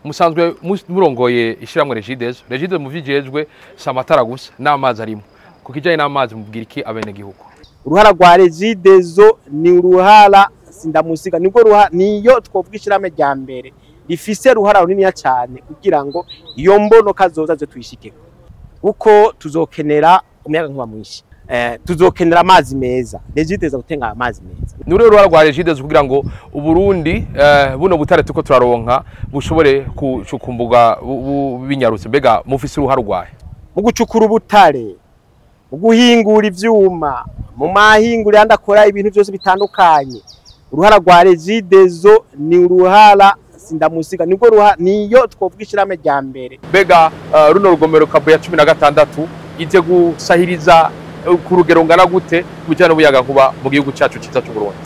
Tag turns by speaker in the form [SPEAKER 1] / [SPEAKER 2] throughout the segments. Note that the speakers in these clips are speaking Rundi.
[SPEAKER 1] Musanzwe murongoye ishiramwe Regideso. Regideso mu vyijejwe si amatara gusa, n'amazi arimo. Ku kijanye n'amazi mubwira iki abenegihugu?
[SPEAKER 2] Uruhara rwa Regideso ni uruhara sindamusiga, nibwo ruhara niyo twovuga ishirahamwe rya mbere rifise ruhara runiniya cyane kugira ngo iyo mbono kazoza zo tuyishikeko, kuko tuzokenera umuyaga nkuba mwinshi, tuzokenera amazi meza. Regideso gutenga amazi meza.
[SPEAKER 1] Ni uruhe ruhara rwa Regideso kugira ngo Uburundi buno butare tuko turaronka bushobore kucukumbuga binyarutse? Mbega mufise uruhara rwahe?
[SPEAKER 2] Mu gucukura ubutare, mu guhingura ivyuma, mu mahinguriro yandi akora ibintu byose bitandukanye, uruhara rwa Regideso ni uruhara sindamusiga, nibwo ruhara niyo twovuga ishirahamwe rya mbere.
[SPEAKER 1] Mbega runo rugomero Kabuya 16 ije gusahiriza ku rugero ngana gute kubijyana n'umuyaga nkuba mu gihugu cyacu cyiza cy'u Burundi?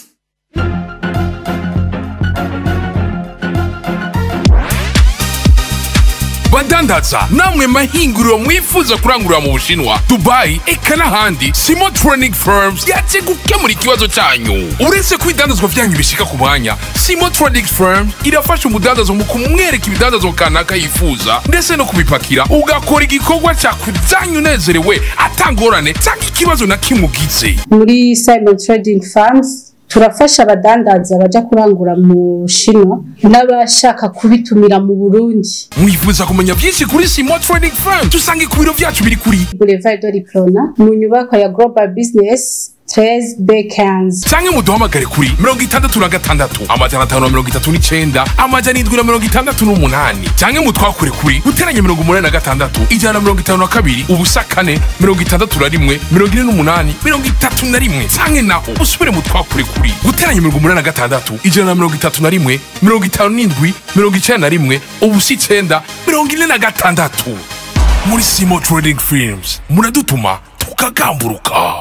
[SPEAKER 3] Badandaza namwe mahinguriro mwifuza kurangurura mu Bushinwa, Dubai eka n'ahandi, Simo Trading Firms yaje gukemura ikibazo cyanyu. Uretse ko ibidandazwa vyanyu bishika ku mwanya, Simo Trading Firms irafasha umudandazo mu kumwereka ibidandazwa kanaka yifuza ndetse no kubipakira, ugakora igikorwa cakujanye unezerewe atangorane cyangwa ikibazo na kimwe ugize.
[SPEAKER 4] Muri Simon Trading Farms turafasha abadandaza baja kurangura mu Bushinwa n'abashaka kubitumira mu Burundi.
[SPEAKER 3] Mwifuza kumenya byinshi kuri Simo Trading Firm? Tusange ku biro vyacu biri kuri
[SPEAKER 4] Boulevard de l'Iprona mu nyubako ya Global Business 13B15,
[SPEAKER 3] canke muduhamagare kuri 66 539 768, canke mutwakure kuri guteranya 86 152 0 4 61 48 31, canke naho usubire mutwakure kuri guteranya 86 131 57 91 0 9 46. Muri Simo Trading Firms muradutuma tukagamburuka.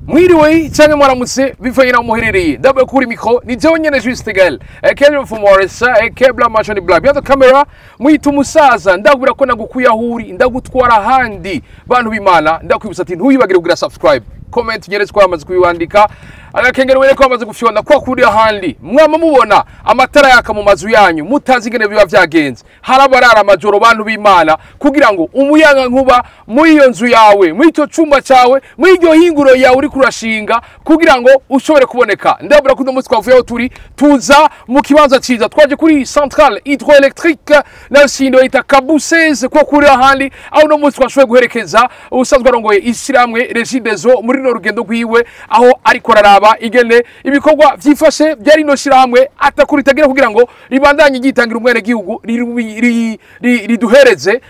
[SPEAKER 1] Mwiriwe cyangwa mwaramutse bivanye naho muherereye. Ndabwo kuri micro ni jewe nyene Juste Gael, Kelvin Fumoresa, Kebla Machoni Black. Behind the camera mwita umusaza. Ndakubwira ko nagukuye aho uri, ndagutwara ahandi. Bantu b'Imana, ndakwibutsa ati ntuyibagire kugira subscribe, comment, nyeretse ko wamaze kubiwandika, agakengero wereko wamaze gufyonda kwa kuri ahandi. Mwama mubona amatara yaka mu mazu yanyu mutazi ingene biba vyagenze. Harabarara amajoro, bantu b'Imana, kugira ngo umuyaga nkuba muri iyo nzu yawe, muri icyo cumba cyawe, muri iryo hinguro yawe uri kurashinga, kugira ngo ushobore kuboneka. Ndabura ko uno munsi twavuye aho turi tuza mu kibanza ciza, twaje kuri centrale hydroélectrique na sindo yita Kabuseze kwa kuri ahandi, aho uno munsi twashoboye guherekeza usanzwe arongoye ishyirahamwe Regideso muri runo rugendo rwiwe, aho ariko araraba ingene ibikorwa vyifashe byari no shyirahamwe atakuri itagira kugira ngo ribandanye ryitangira umwenegihugu, riduhereze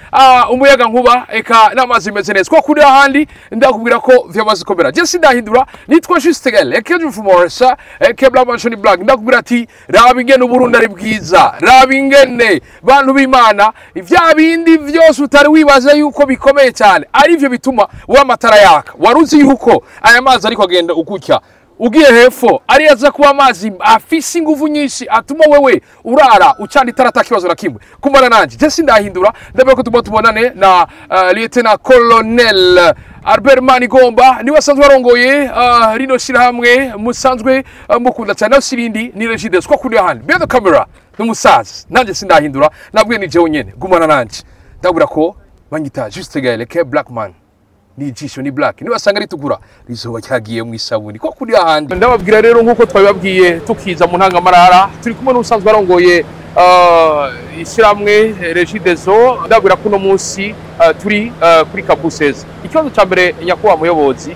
[SPEAKER 1] umuyaga nkuba eka n'amazi meze neza. Kwa kuri ahandi ndakubwira ko vyamaze komera. Je sindahindura, nitwa Juste Gael, Ekeju Fumoresa, Kebla Manshoni Black. Ndakubwira ati raba ingene Uburundi ari bwiza, raba ingene bantu b'Imana ivya bindi vyose utari wibaza yuko bikomeye cyane arivyo bituma wa amatara yaka. Waruzi yuko aya mazi ariko agenda ukutya ugiye hepfo ari aza kuba amazi afise inguvu nyinshi atuma wewe urara ucana itara ata kibazo na kimwe. Kumara nanje je sindahindura, ndabona ko tugomba tubonane na Lieutenant Colonel Albert Manigomba, niwe asanzwe arongoye rino shirahamwe musanzwe mukunda cyane, naho sirindi ni Regideso kwa kuri ahandi. Behind the camera n'umusaza, nanje sindahindura, nabwiye ni jewe nyene. Gumana nanje, ndabura ko banyita Juste Gael ke Blackman, ni ijisho ni black, niba asanga ritukura rizoba cyagiye mu isabuni ko kuri ahandi. Ndababwira rero nkuko twabibabwiye tukiza mu ntangamarara, turi kumwe n'usanzwe arongoye ishyirahamwe Regideso. Ndababwira ko uno munsi turi kuri Kabuseze. Ikibazo cya mbere, nyakubahwa muyobozi,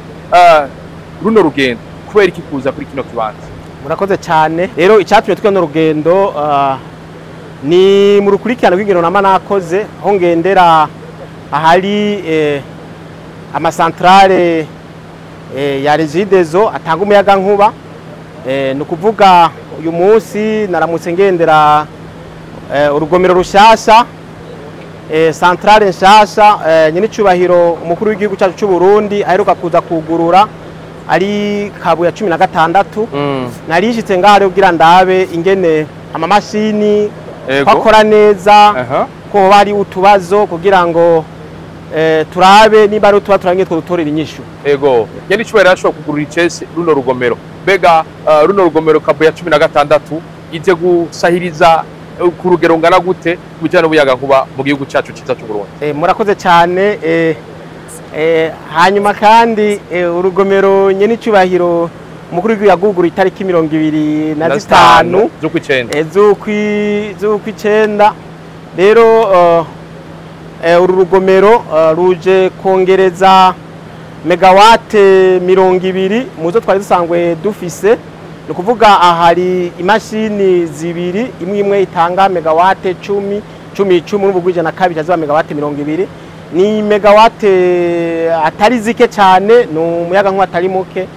[SPEAKER 1] runo rugendo kubera iki kuza kuri kino kibanza?
[SPEAKER 2] Murakoze cyane. Rero icyatumye tugenda urugendo ni mu rukurikirane rw'ingendo nama nakoze, aho ngendera ahari amasantrale ya Regideso atanga umuyaga nkuba. Ni ukuvuga uyu munsi naramutse ngendera urugomero rushasha, centrale nshasha, nyenicubahiro umukuru w'igihugu cyacu cy'u Burundi aheruka kuza kugurura, ari Kabuya 16. Narishitse ngaho rero kugira ndabe ingene amamashini ko akora neza, ko hoba hari utubazo, kugira ngo turabe niba ari utuba turangiye two inyishu.
[SPEAKER 1] Ego, nyenicubahiro yarashoboye kugurura icese runo rugomero. Mbega runo rugomero Kabuya 16 ije gusahiriza ku rugero ngana gute ku bijyanye n'umuyagankuba mu gihugu cyacu cyiza cy'u Burundi?
[SPEAKER 2] Murakoze cyane. Hanyuma kandi urugomero nyene icubahiro umukuru w'igihugu yagugura itariki 25
[SPEAKER 1] z'ukwicenda
[SPEAKER 2] z'ukwicenda. Rero uru rugomero ruje kongereza megawate 20 muzo twari dusanzwe dufise. Ni ukuvuga ahari imashini zibiri, imwe imwe itanga megawate 10 10 10, n'ubwo 102 ziba megawate 20. Ni megawate atari zike cyane, ni umuyaga nkuba atari muke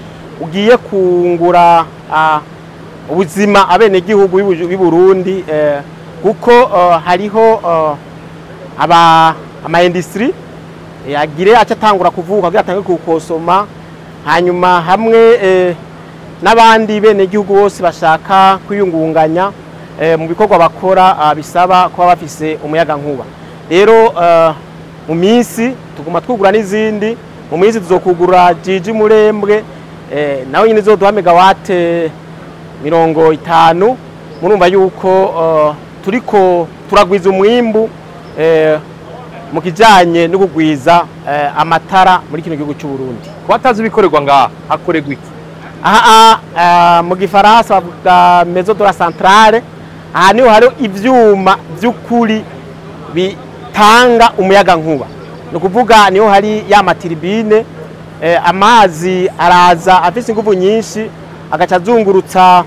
[SPEAKER 2] ugiye kungura ubuzima abenegihugu b'i Burundi, kuko hariho aba ama industry agire acatangura kuvuka kugira atange kukosoma, hanyuma hamwe n'abandi benegihugu bose bashaka kwiyungunganya mu bikorwa bakora bisaba kuba bafise umuyaga nkuba. Rero mu minsi tuguma twugura n'izindi, mu minsi tuzokugura Jiji Murembwe, nawe nyine izoduha megawate 50. Murumva yuko turiko turagwiza umwimbu mu kijanye no kugwiza amatara muri kino gihugu cy'u Burundi.
[SPEAKER 1] Kubatazi ibikorerwa ngaha, hakorerwa iki?
[SPEAKER 2] Aha mu gifaransa bavuga maison de la centrale. Aha niho hari ivyuma by'ukuri bitanga umuyaga nkuba. Ni ukuvuga niho hari ya matiribine, amazi araza afise inguvu nyinshi agaca azungurutsa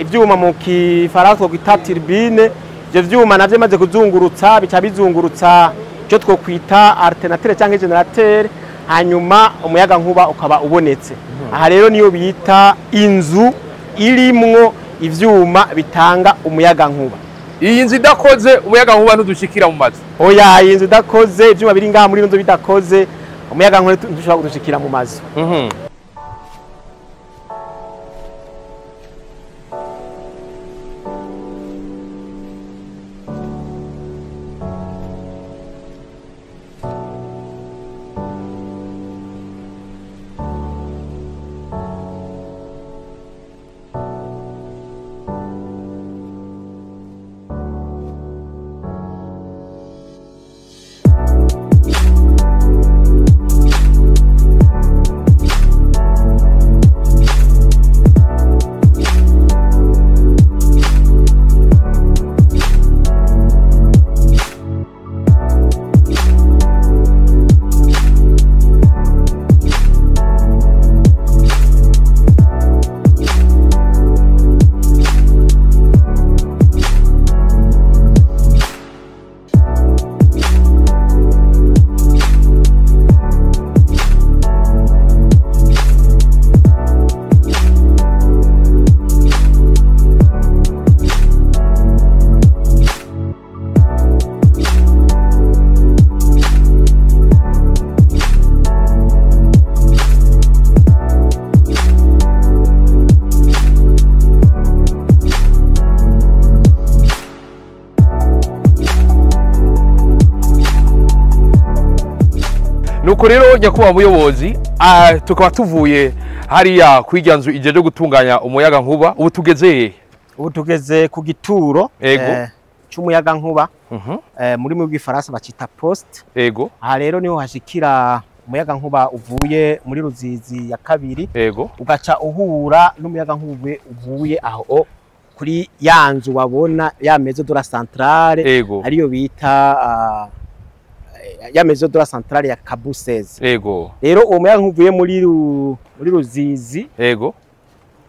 [SPEAKER 2] ivyuma, mu kifaransa twokwita turbine. Ivyo vyuma navyo bimaze kuzungurutsa bica bizungurutsa icyo twokwita alternateur cyangwa generateur, hanyuma umuyaga nkuba ukaba ubonetse. Aha rero niyo bita inzu irimwo ivyuma bitanga umuyaga nkuba.
[SPEAKER 1] Iyi nzu idakoze, umuyaga nkuba ntudushikira mu mazu?
[SPEAKER 2] Oya, iyi nzu idakoze, ivyuma biri ngaha muri ino nzu bidakoze, umuyaga nkuba ntushobora kudushikira mu mazu.
[SPEAKER 1] Nuko rero nyakubahwa muyobozi, tukaba tuvuye hariya kwirya nzu ijeje gutunganya umuyaga nkuba, ubu tugeze hehe?
[SPEAKER 2] Ubu tugeze ku gituro c'umuyaga nkuba, muri mu bw'ifaransa bacita poste. Aha rero niho hashikira umuyaga nkuba uvuye muri Ruzizi ya kabiri, ugaca uhura n'umuyaga nkuba uvuye aho kuri ya nzu wabona ya maison de la centrale, ariyo bita ya maison de la centrale ya Kabuseze. Rero uwo muyaga nkuvuye muri Ruzizi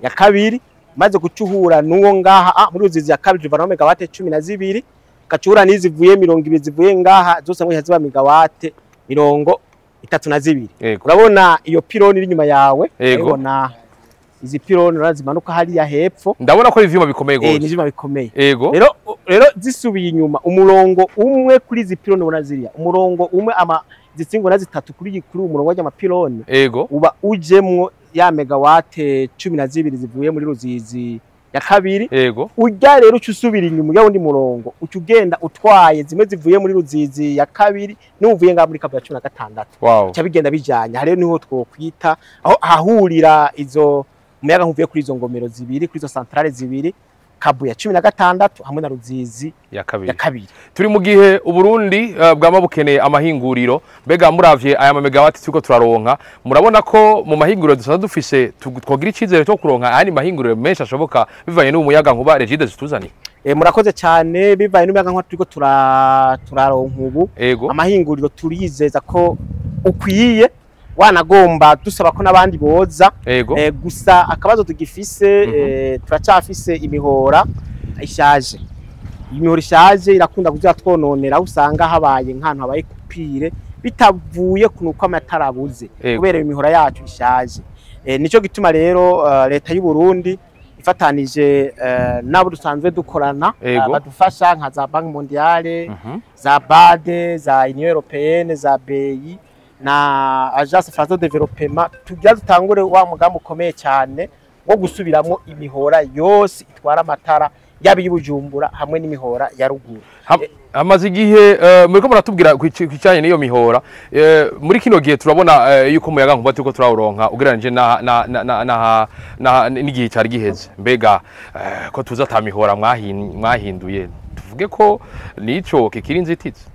[SPEAKER 2] ya kabiri, maze gucuhura n'uwo ngaha muri Ruzizi ya kabiri uvana megawate 12, gacura n'izivuye 20 zivuye ngaha zose ngo ziba megawate 32. Urabona iyo pironi iri inyuma yawe, urabona izi pironi urazimanuka hariya hepfo.
[SPEAKER 1] Ndabona ko ivyuma bikomeye gose.
[SPEAKER 2] Ni ivyuma bikomeye. Rero zisubiye inyuma umurongo umwe kuri izi pironi ubona ziriya, umurongo umwe ama zitsingo na zitatu kuri umurongo w'amapironi. Uba ujemwo ya megawate 12 zivuye muri Ruzizi ya kabiri. Ujya rero uca usubira inyuma ya wundi murongo, uca ugenda utwaye zimwe zivuye muri Ruzizi ya kabiri n'uvuye ngaha muri kabiri ya 16. Uca bigenda bijanye. Aha rero niho twokwita aho hahurira izo umuyaga nkuvuye kuri izo ngomero zibiri, kuri izo centrale zibiri, Kabuya 16 hamwe na Ruzizi
[SPEAKER 1] ya kabiri.
[SPEAKER 2] Ya kabiri.
[SPEAKER 1] Turi mu gihe Uburundi bwama bukeneye amahinguriro. Mbega muravye aya mamegawati turiko turaronka, murabona ko mu mahinguriro dusanzwe dufise twogira icizere cyo kuronka ayandi mahinguriro menshi ashoboka bivanye n'umuyaga nkuba Regideso tuzaniye?
[SPEAKER 2] Murakoze cyane. Bivanye n'umuyaga nkuba turiko turaronka ubu, amahinguriro turizeza ko ukwiye, wanagomba dusaba ko n'abandi boza. Gusa akabazo tugifise, turacafise imihora ishaje. Imihora ishaje irakunda kuza twononera, aho usanga habaye nk'ahantu habaye coupure bitavuye kunuko amatara abuze, kubera imihora yacu ishaje. Nico gituma rero leta y'u Burundi ifatanije nabo dusanzwe dukorana, badufasha nka za Banque Mondiale, za BAD, za Union Européenne, za BI na Agence Française de Développement, tugira dutangure wa mugambi ukomeye cyane wo gusubiramo imihora yose itwara amatara, yaba iy'Ubujumbura hamwe n'imihora ya ruguru.
[SPEAKER 1] Hamaze igihe muriko muratubwira kwicanye n'iyo mihora. Muri kino gihe turabona yuko umuyaga nkuba turiko turawuronka ugereranije na na na na na, na n'igihe cyari giheze. Mbega ko tuza ata mihora mwahinduye, tuvuge ko nico kikiri inzitizi?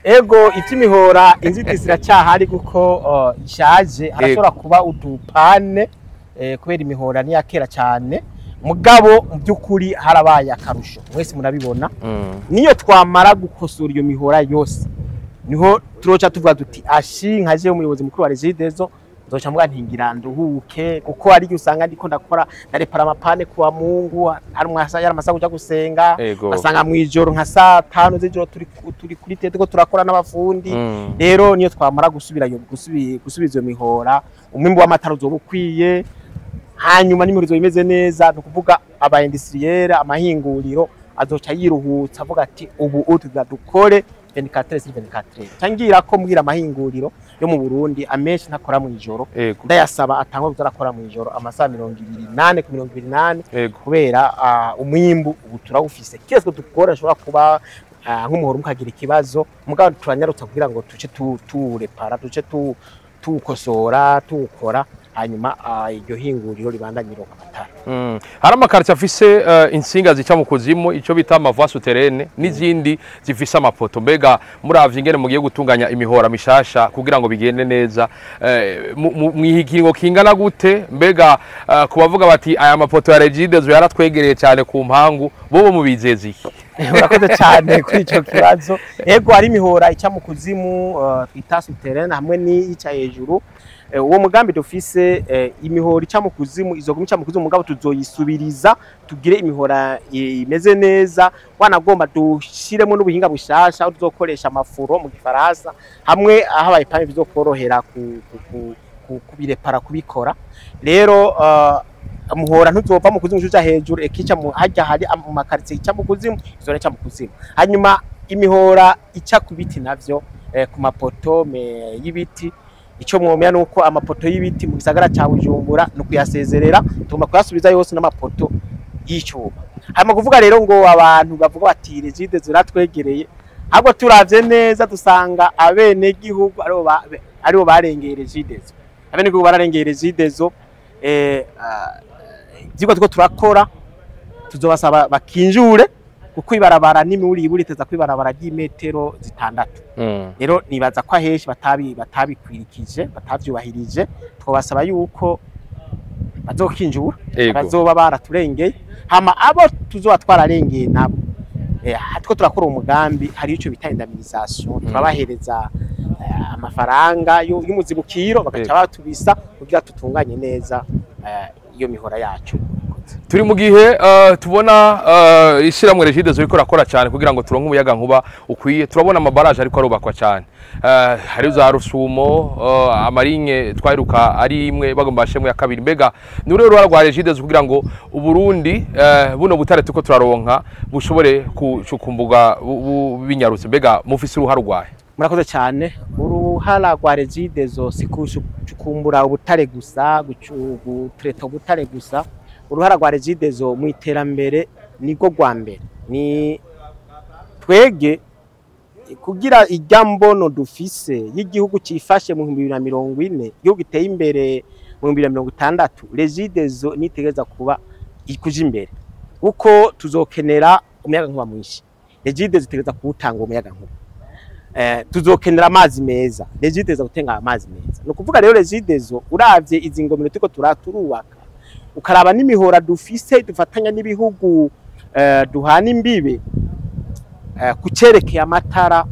[SPEAKER 2] Ego, ivy'imihora inzitizi iracyahari kuko ishaje, harashobora kuba udupane kubera imihora ni yakera cyane. Mugabo mu by'ukuri harabaye akarusho, mwese murabibona. Niyo twamara gukosora iyo mihora yose, niho turoca tuvuga duti ashi nka jewe umuyobozi mukuru wa Regideso nzoca mvuga nti ngira nduhuke, kuko ari igihe usanga ndiko ndakora ndarepara amapane kuwa Mungu, hari umwasa yari amasaha kuja gusenga, asanga mwijoro nka saa 5 z'ijoro turi kuri tete ko turakora n'abafundi. Rero niyo twamara gusubira yo gusubiza iyo mihora, umwimbu w'amatara uzoba ukwiye, hanyuma n'imihora imeze neza. Ni ukuvuga aba industriel, amahinguriro azoca yiruhutsa avuga ati ubu tuza dukore 24 sur 24. Tangira ko mbwira amahinguriro yo mu Burundi amenshi ntakora mu ijoro, ndayasaba atangwa kuzarakora mu ijoro amasaha 24 ku 24, kubera umwimbu ubu turawufise. Kiretse dukora ashobora kuba nk'umuhoro mukagira ikibazo, mugabo turanyarutsa kugira ngo tuce turepara, tuce tuwukosora, tuwukora, hanyuma iryo hinguriro ribandanye rironka amatara.
[SPEAKER 1] Hari amakartie afise insinga zica mu kuzimu, ico bita ama voies souterraines, n'izindi zifise amapoto. Mbega muravye ingene mugiye gutunganya imihora mishasha kugira ngo bigende neza, mwihikiringo kingana gute? Mbega ku bavuga bati aya mapoto ya Regideso yaratwegereye cyane ku mpangu, bobo mubizeza iki?
[SPEAKER 2] Urakoze cyane kuri ico kibazo. Ego, hari imihora ica mu kuzimu twita souterraine hamwe n'iyica hejuru. Uwo mugambi dufise, imihora ica mu kuzimu izoguma ica mu kuzimu, mugabo tuzoyisubiriza tugire imihora imeze neza. Wanagomba dushiremo n'ubuhinga bushasha aho tuzokoresha ama fourreaux mu gifaransa, hamwe aho abaye bizokorohera kubirepara, kubikora. Rero muhora ntuzova mu kuzimu uja hejuru, ikica mu hajya hari mu makaritsiye ica mu kuzimu izora ica mu kuzimu. Hanyuma imihora ica ku biti navyo, ku mapoto y'ibiti, ico mwomenya nuko amapoto y'ibiti mu gisagara ca Bujumbura no kuyasezerera, tugomba kuyasubiza yose n'amapoto y'icuma. Hanyuma kuvuga rero ngo abantu bavuga bati Regideso ziratwegereye, ahubwo turavye neza dusanga abenegihugu aribo barengeye Regideso. Abenegihugu bararengeye Regideso. Ivyigwa turiko turakora, tuzobasaba bakinjure, kuko ibarabara n'imiburiburi iteza kwibarabara ry'imetero 6. Rero nibaza ko ahenshi batabikwirikije, batavyubahirije. Twobasaba yuko bazokinjura bazoba baraturengeye. Hama abo tuzoba twararengeye nabo, two turakora umugambi, hari ico bita indemnisation, turabahereza amafaranga y'umuzibukiro, bagaca batubisa kugira tutunganye neza iyo mihora yacu.
[SPEAKER 1] Turi mu gihe tubona ishyirahamwe Regideso riko rakora cyane kugira ngo turonke umuyaga nkuba ukwiye. Turabona amabaraje ariko arubakwa cyane, hari za Rusumo, amarinye twaheruka ari imwe, bagomba bashemwe ya kabiri. Mbega ni uruhe ruhara rwa Regideso kugira ngo Uburundi buno butare tuko turaronka bushobore kucukumbuga binyarutse? Mbega mufise uruhara rwahe?
[SPEAKER 2] Murakoze cyane. Uruhara rwa Regideso si kucukumbura ubutare gusa, gutreta ubutare gusa. Uruhara rwa Regideso mu iterambere nirwo rwa mbere. Ni twege kugira irya mbono dufise y'igihugu cifashe mu 2040, igihugu giteye imbere mu 2060, Regideso nitegereza kuba ikuja imbere. Kuko tuzokenera umuyaga nkuba mwinshi, Regideso itegereza kuwutanga umuyaga nkuba. Tuzokenera amazi meza, Regideso gutanga amazi meza. Ni ukuvuga rero Regideso, uravye izi ngomero turiko turubaka, ukaraba n'imihora dufise dufatanya n'ibihugu duhana imbibe, kucerekeye amatara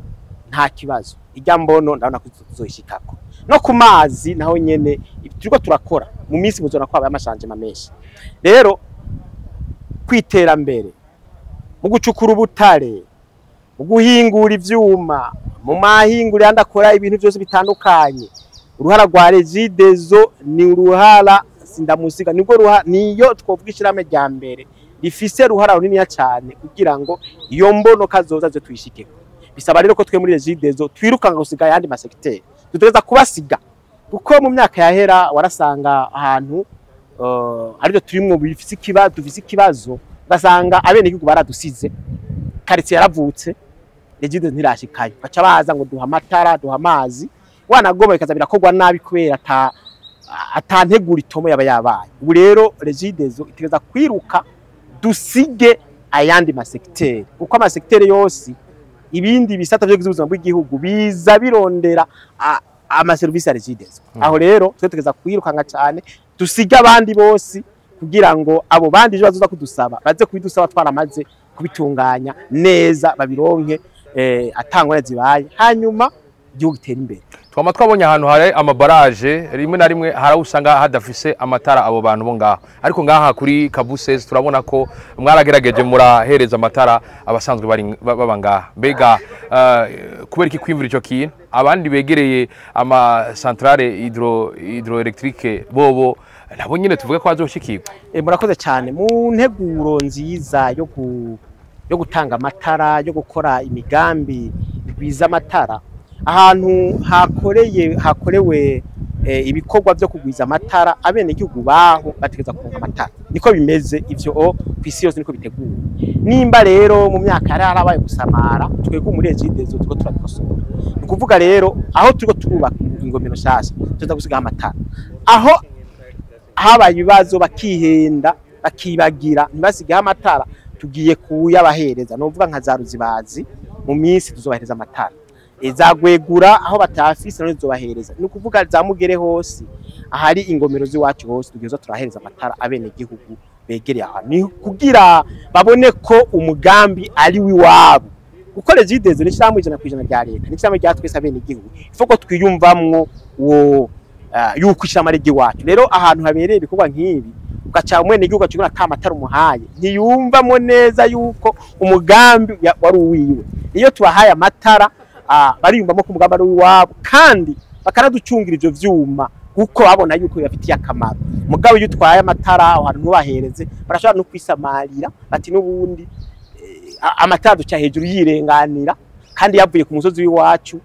[SPEAKER 2] nta kibazo. Irya mbono ndabona ko tuzoyishikako. No ku mazi naho nyene turiko turakora, mu minsi muzona ko habaye ama changements menshi. Rero kwiterambere mu gucukura ubutare, mu guhingura ivyuma, mu mahinguriro yandi akora ibintu byose bitandukanye, uruhara rwa Regideso ni uruhara sindamusiga, nibwo ruha niyo twovuga ishirahamwe rya mbere rifise ruhara runiniya cyane kugira ngo iyo mbono kazoza zo tuyishikeko. Bisaba rero ko twe muri Regideso twirukanga gusiga ayandi ma secteurs, dutegereza kubasiga, kuko mu myaka yahera warasanga ahantu aribyo turimwo bifise ikibazo, dufise ikibazo, ugasanga abenegihugu baradusize, quartier yaravutse, Regideso ntirashikayo, baca baza ngo duha amatara, duha amazi, wanagoma bikaza birakorwa nabi kubera atantegura itomo yaba yabaye. Ubu rero Regideso itegereza kwiruka dusige ayandi ma secteurs, kuko ama secteurs yose ibindi bisata byo ubuzima bw'igihugu biza birondera ama services ya Regideso. Aho rero twe tugeza kwirukanga cyane dusige abandi bose kugira ngo abo bandi ejo bazoza kudusaba baze kubidusaba twaramaze kubitunganya neza, babironke atangwa zibaye, hanyuma igihugu gitere imbere.
[SPEAKER 1] Twama twabonye ahantu hari ama barrages, rimwe na rimwe hari aho usanga hadafise amatara abo bantu bo ngaho, ariko ngaha kuri Kabusesi turabona ko mwaragerageje murahereza amatara abasanzwe bari baba ngaha. Mbega kubera iki kwimvira ico kintu abandi begereye ama centrale hydroélectrique bobo nabo nyine tuvuge ko bazoshikirwa?
[SPEAKER 2] Murakoze cyane. Mu nteguro nziza yo gutanga amatara, yo gukora imigambi igwiza amatara, ahantu hakorewe ibikorwa byo kugwiza amatara, abenegihugu baho bategeza kuronka amatara. Niko bimeze ivyo kw'isi yose, niko biteguwe. Nimba rero mu myaka yari harabaye gusamara, twebwe muri Regideso turiko turabikosora. Ni ukuvuga rero aho turiko turubaka ingomero nshasha tuza gusiga amatara, aho habaye ibibazo bakihenda bakibagira ntibasigeho amatara, tugiye kuyabahereza. Novuga nka za Ruzibazi mu minsi tuzobahereza amatara, za Gwegura aho batafise none tuzobahereza. Ni ukuvuga za Mugere hose ahari ingomero z'iwacu hose tugiye turahereza amatara abenegihugu begereye aho, ni kugira babone ko umugambi ari wiwabo. Kuko Regideso ni ishirahamwe 100% rya leta, ni ishirahamwe rya twese abenegihugu, ifo ko twiyumvamwo uwo yuko ishirahamwe ari iry'iwacu. Rero ahantu habereye ibikorwa nk'ibi ugaca umwenegihugu acugura ata matara umuhaye, ntiyumvamo neza yuko umugambi wari uwiwe. Iyo tubahaye amatara bariyumvamo ko umugambi ari uwabo, kandi bakanaducungira ivyo vyuma kuko babona yuko bibafitiye akamaro. Mugabo iyo utwaye amatara aho hantu ntubahereze, barashobora no kwisamarira bati n'ubundi amatara duca hejuru yirenganira kandi yavuye ku musozi w'iwacu,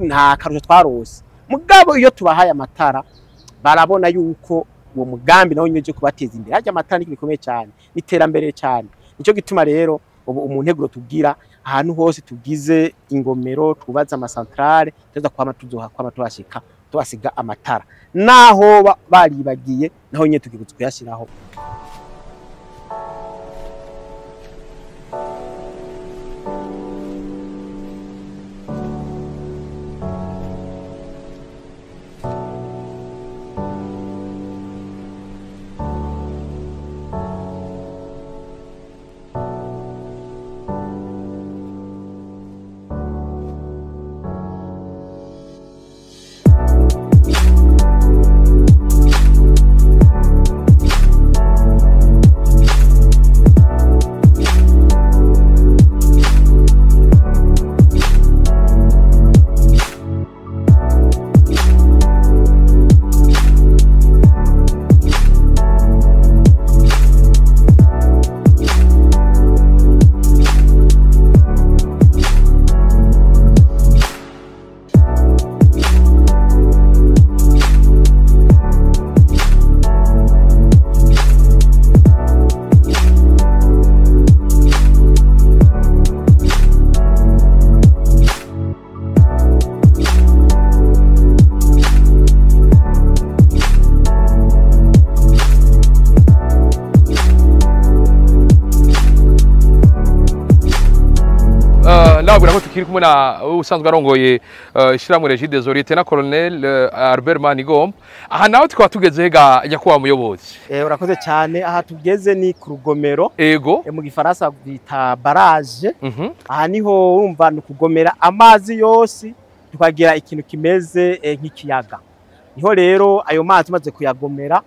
[SPEAKER 2] nta karusho twarose. Mugabo iyo tubahaye amatara barabona yuko uwo mugambi nawo nyine kubateza imbere. Harya amatara ni gikomeye cyane, n'iterambere cyane. Nico gituma rero ubu umunteguro tugira ahantu hose tugize ingomero, twubatse ama centrales, tuza kwama tuzoha kwama tuhashika tubasiga amatara, naho baribagiye naho nyine tugiye kuyashyiraho.
[SPEAKER 1] Ndababwira ko tukiri kumwe na usanzwe arongoye ishyirahamwe Regideso, Lieutenant Colonel Albert Manigomba. Aha nawe tukaba tugeze ga nyakubahwa muyobozi.
[SPEAKER 2] Urakoze cyane. Aha tugeze ni ku rugomero. Mu gifaransa bita barrage. Aha niho urumva ni ukugomera amazi yose, tukagira ikintu kimeze nk'ikiyaga. Niho rero ayo mazi umaze kuyagomera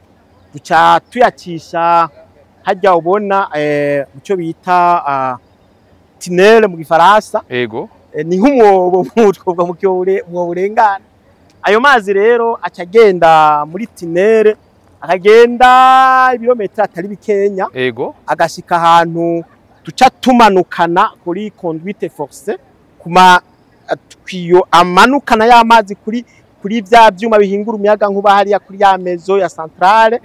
[SPEAKER 2] duca tuyacisha hajya ubona mucyo bita tunnel mu gifaransa. Ni nk'umwobo twovuga mu mwobo urengana. Ayo mazi rero aca agenda muri tunnel, akagenda ibirometero atari bikenya, agashika ahantu duca tumanukana kuri conduite forcée, kuma twiyo amanukana y'amazi kuri vya vyuma bihingura umuyaga nkuba hariya kuri ya maison ya centrale.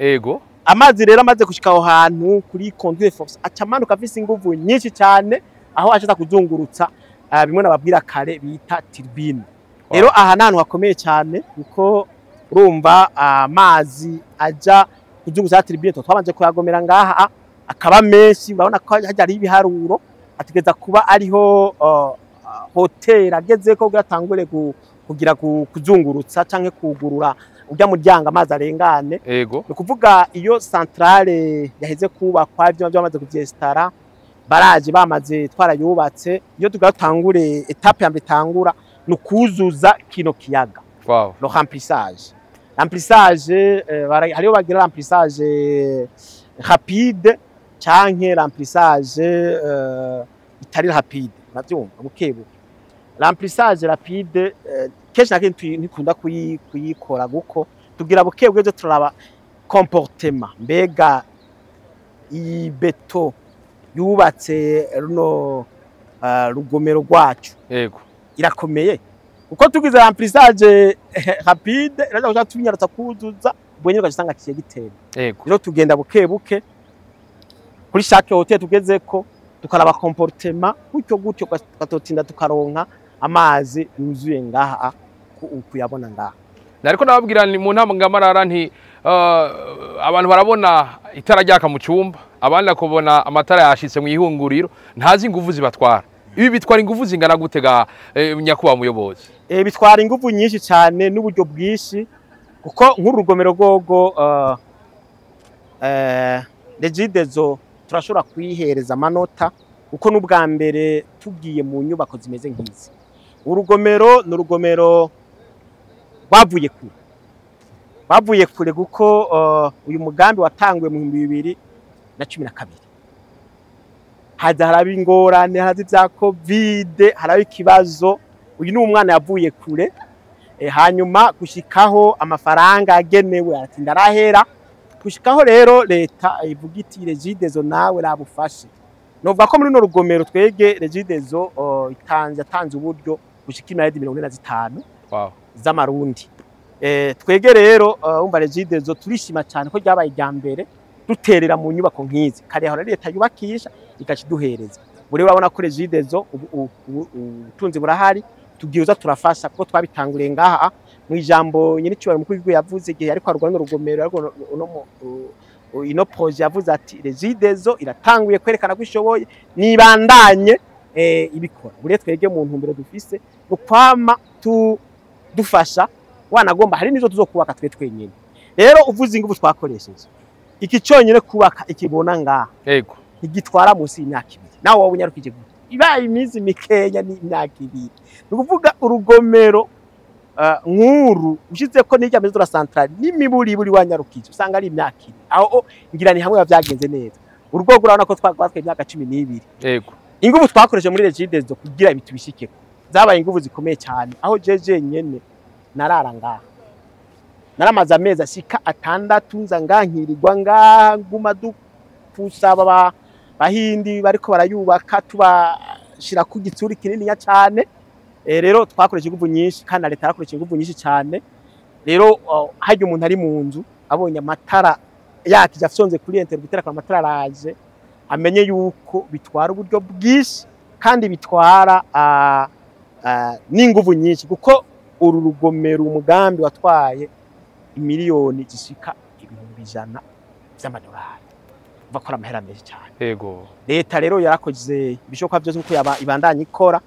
[SPEAKER 2] Amazi rero amaze gushika aho hantu kuri conduite forcée, aca amanuka afise inguvu nyinshi cyane, aho aca kuzungurutsa bimwe nababwira kare bita turbine. Rero aha ni ahantu hakomeye cyane, kuko urumva amazi aja kuzungurutsa turbine tuba twabanje kuyagomera ngaha, akaba menshi. Urabona ko hajya hariho ibiharuro, ategereza kuba ariho hauteur agezeko kugira atangure kugira kuzungurutsa canke kugurura urya muryango amazi arengane. Ni ukuvuga iyo centrale yaheze kubakwa, ivyuma byamaze kuvyestara, baraje bamaze twarayubatse, iyo tugatangure étape ya mbere itangura ni ukuzuza kino kiyaga. Le remplissage, hariho bagira remplissage rapide canke remplissage itari rapide, uravyumva, buke buke. Remplissage rapide kenshi na kenshi ntikunda kuyikora, kuko tugira buke buke, turaba comportement, mbega iyi béton yubatse runo rugomero rwacu irakomeye? Kuko tugize remplissage rapide iraza guca tubinyarutsa kuzuza, ubwo nyine ugasanga kiye gitera. Rero tugenda buke buke kuri chaque hauteur tugezeko, tukaraba comportement gutyo gutyo, tukatotinda tukaronka amazi yuzuye ngaha kuyabona ngaha.
[SPEAKER 1] Nariko nababwira ni mu ntangamarara nti abantu barabona itara ryaka mu cyumba, abandi bakabona amatara yashitse mu ihunguriro, ntazi ingufu zibatwara. Ibi bitwara ingufu zingana gute ga nyakubahwa muyobozi?
[SPEAKER 2] Bitwara ingufu nyinshi cyane n'uburyo bwinshi, kuko nk'uru rugomero rwogo Regideso turashobora kuyihereza amanota, kuko n'ubwa mbere tugiye mu nyubako zimeze nk'izi. Urugomero ni urugomero rwavuye kure, bavuye kure, kuko uyu mugambi watanguye mu 2012, haza haraba ingorane, haraza ibya Covid, haraba ikibazo. Uyu ni umwana yavuye kure. Hanyuma gushikaho amafaranga agenewe aratinda arahera, gushikaho rero leta ivuga iti Regideso nawe rabufashe. Novuga ko muri runo rugomero twege Regideso itanze yatanze uburyo gushika imiliyaridi 45 z'amarundi. Twege rero umva Regideso turishima cyane ko ryabaye irya mbere duterera mu nyubako nk'izi. Kare hora leta yubakisha igaca iduhereza. Buri urabona ko Regideso ubutunzi burahari, tugiye uza turafasha kuko twabitanguriye ngaha. Mu ijambo nyine cyubahiro mukuru w'igihugu yavuze igihe ariko haruguru n'urugomero, ariko uno ino projet, yavuze ati Regideso iratanguye kwerekana ko ishoboye, nibandanye ibikora. Buri twege mu ntumbero dufise no kwama tu dufasha, wanagomba hari nizo tuzokubaka twe twenyine. Rero uvuze ingufu twakoresheje, iki cyonyine kubaka ikibona ngaha ntigitwara munsi y'imyaka 2. Nawe wowe unyarukije gute, ibaye iminsi mikenya ni imyaka 2. Ni ukuvuga urugomero nk'uru ushize ko n'irya maison de la centrale n'imiburiburi wanyarukije usanga ari imyaka 4. Aho ngira ni hamwe biba byagenze neza. Urwego urabona ko twatwaye imyaka 12. Ingufu twakoresheje muri Regideso kugira ibi tubishikeko zabaye ingufu zikomeye cyane, aho jeje nyene narara ngaha, naramaze amezi ashika 6 nza ngaha, nkirirwa ngaha, nguma dupfusaba bahindi bariko barayubaka, tubashira ku gitsuri kininiya cyane. Rero twakoresheje ingufu nyinshi, kandi na leta yarakoresheje ingufu nyinshi cyane. Rero harya umuntu ari mu nzu abonye amatara yakije, afyonze kuri interrupteur akaba amatara araje, amenye yuko bitwara uburyo bwinshi kandi bitwara n'inguvu nyinshi, kuko uru rugomero umugambi watwaye imiliyoni zishika 100,000 vy'amadolari, bakora amahera menshi cyane. Leta rero yarakoze ibishoboka byose nkuko yaba ibandanya ikora.